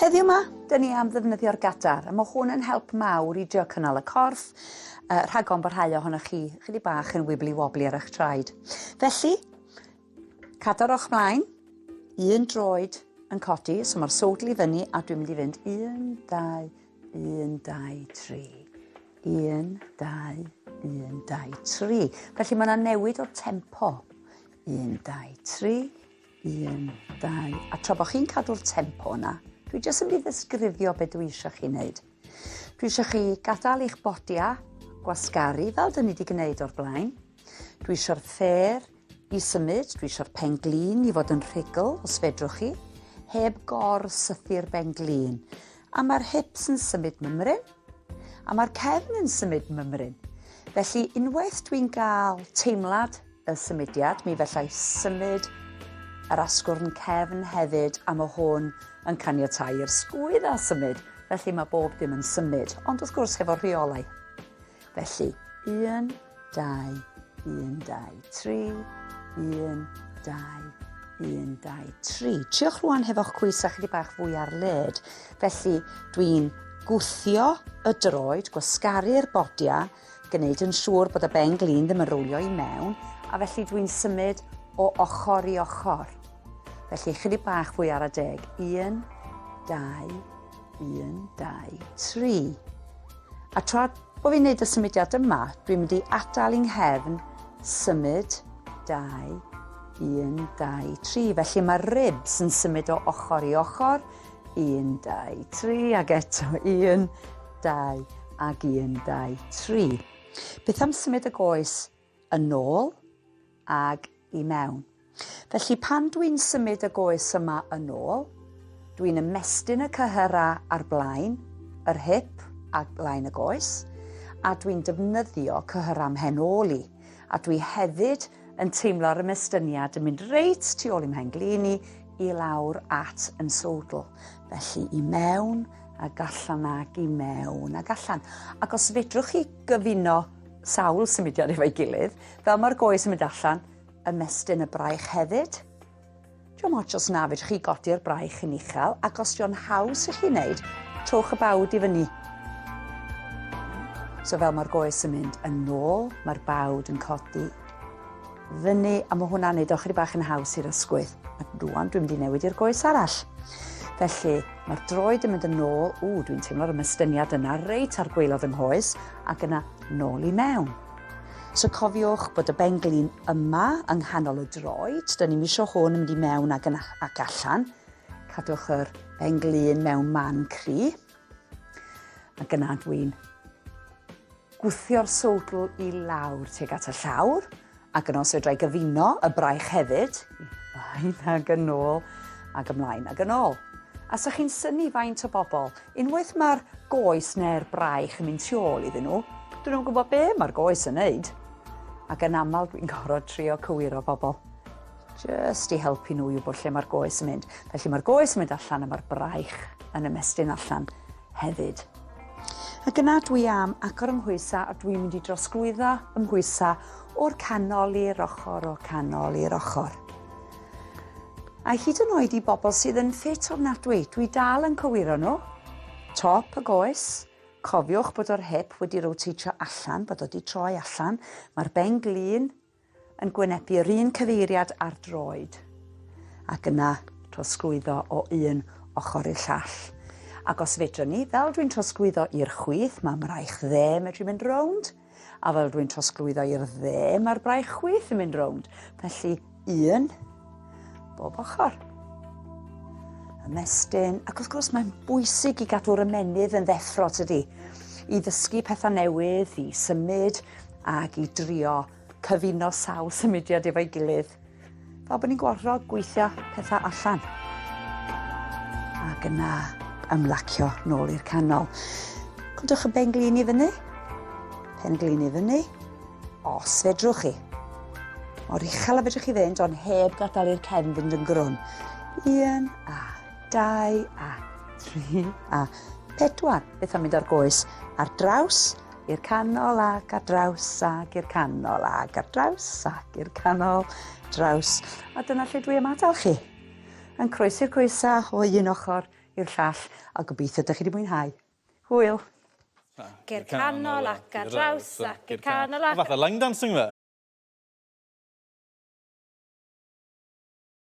Heddiw 'ma, dyn ni am ddefnyddio'r gadar, a mae hwn yn help mawr i drio cynnal y corff, uh, rhag ofn bod rhai ohonoch chi chydig bach yn wibli wobbly ar eich traed. Felly, cadar o'ch mlaen, un droed yn codi, so mae'r sowdl i fyny a dwi'n mynd i fynd 1, 2, 1, 2, 3. 1, 2, 1, 2, 3. Felly mae yna newid o'r tempo. 1, 2, 3, 1, 2, a tra bod chi'n cadw'r tempo yna, dwi jyst yn mynd i ddisgrifio beth dwi eisiau chi wneud. Dwi eisiau chi gadael eich bodia gwasgaru fel dyn ni wedi gwneud o'r blaen. Dwi eisiau'r ffer i symud, dwi eisiau'r pen glin i fod yn rhugl os fedrwch chi, heb gor sythu'r ben glin. A mae'r hips yn symud mymryn, a mae'r cefn yn symud mymryn. Felly unwaith dwi'n gael teimlad y symudiad, mi fellai symud yr asgwrn cefn hefyd a mae hwn yn caniatáu i'r sgwydd a symud, felly mae bob dim yn symud, ond wrth gwrs hefo rheolau. Felly, 1, 2, 1, 2, 3, 1, 2, 1, 2, 3. Triwch rwan hefo'ch cwys a chydig bach fwy ar led. Felly, dwi'n gwthio y droed, gwasgaru'r bodia, gwneud yn siŵr bod y ben glin ddim yn rowlio i mewn, a felly dwi'n symud o ochr i ochr. Felly chydig bach fwy ar y deg. 1, 2, 1, 2, 3. A tra bod fi'n neud y symudiad yma, dwi'n mynd i adael i'n nghefn symud 2, 1, 2, 3. Felly mae'r ribs yn symud o ochr i ochr. 1, 2, 3, ac eto 1, 2, ac 1, 2, 3. Beth am symud y goes yn ôl ag i mewn? Felly pan dwi'n symud y goes yma yn ôl, dwi'n ymestyn y cyhyrau ar blaen yr hip a blaen y goes, a dwi'n defnyddio cyhyrau mhen ôl i. A dwi hefyd yn teimlo'r ymestyniad yn mynd reit tu ôl i'm mhen glin i, i lawr at yn sowdl. Felly i mewn ag allan ag i mewn ag allan. Ac os fedrwch chi gyfuno sawl symudiad efo'i gilydd, fel mae'r goes yn mynd allan, ymestyn y braich hefyd. Diolch ots os na fedrwch chi godi'r braich yn uchel, ac os dio'n haws i chi wneud, trowch y bawd i fyny. So fel mae'r goes yn mynd yn ôl, mae'r bawd yn codi fyny, a mae hwnna'n neud o chydig bach yn haws i'r ysgwydd. A rwan dwi'n mynd i newid i'r goes arall. Felly, mae'r droed yn mynd yn ôl, ww, dwi'n teimlo'r ymestyniad yna reit ar gwaelod yng nghoes, ac yna nôl i mewn. So cofiwch bod y ben-glin yma yng nghanol y droed, dyn ni'm isio hwn yn mynd i mewn ac, yn, ac allan. Cadwch yr ben-glin mewn man cry. Ac yna dwi'n gwthio'r sowdl i lawr tuag at y llawr, ac yna os fedra i gyfuno y braich hefyd, ymlaen ac yn ôl, ac ymlaen ac yn ôl. A sa chi'n synnu faint o bobl, unwaith mae'r goes neu'r braich yn mynd tu ôl iddyn nhw, dyn nhw'n gwybod be mae'r goes yn neud. Ac yn aml dwi'n gorfod trio cywiro bobl, jyst i helpu nhw i wybod lle mae'r goes yn mynd. Felly mae'r goes yn mynd allan a mae'r braich yn ymestyn allan hefyd. Ac yna dwi am agor 'y nghwys a dwi'n mynd i drosglwyddo 'y nghwys o'r canol i'r ochr, o'r canol i'r ochr. A hyd yn oed i bobl sydd yn ffit ofnadwy, dwi dal yn cywiro nhw. Top y goes, cofiwch bod o'r hip wedi roteitio allan, bod o wedi troi allan. Mae'r ben glin yn gwynebu yr un cyfeiriad â'r droed. Ac yna trosglwyddo o un ochr i'r llall. Ac os fedrwn ni, fel dwi'n trosglwyddo i'r chwith, mae mraich dde medru mynd rownd, A fel dwi'n trosglwyddo i'r dde, mae'r braich chwith yn mynd rownd. Felly, un, bob ochr. Ymestyn, ac wrth gwrs mae'n bwysig i gadw'r ymennydd yn ddeffro, tydi? I ddysgu pethau newydd, i symud, ac i drio cyfuno sawl symudiad efo'i gilydd. Fel bod ni'n gorfod gweithio pethau allan. Ac yna ymlacio nôl i'r canol. Codwch y ben glin i fyny. Pen glin i fyny. Os fedrwch chi. Mor uchel a fedrwch chi fynd, ond heb gadael i'r cefn fynd yn grwn. Un, a dau, a tri, a pedwar. Beth am mynd ar goes ar draws I'r canol ac ar draws ac i'r canol ac ar draws ac i'r canol, draws. A dyna lle dwi am adael chi. Yn croesi'r coesau o un ochr i'r llall, a gobeithio dych chi wedi mwynhau. Hwyl! I'r canol ac ar draws ac i'r canol ac... Fatha line dancing fe.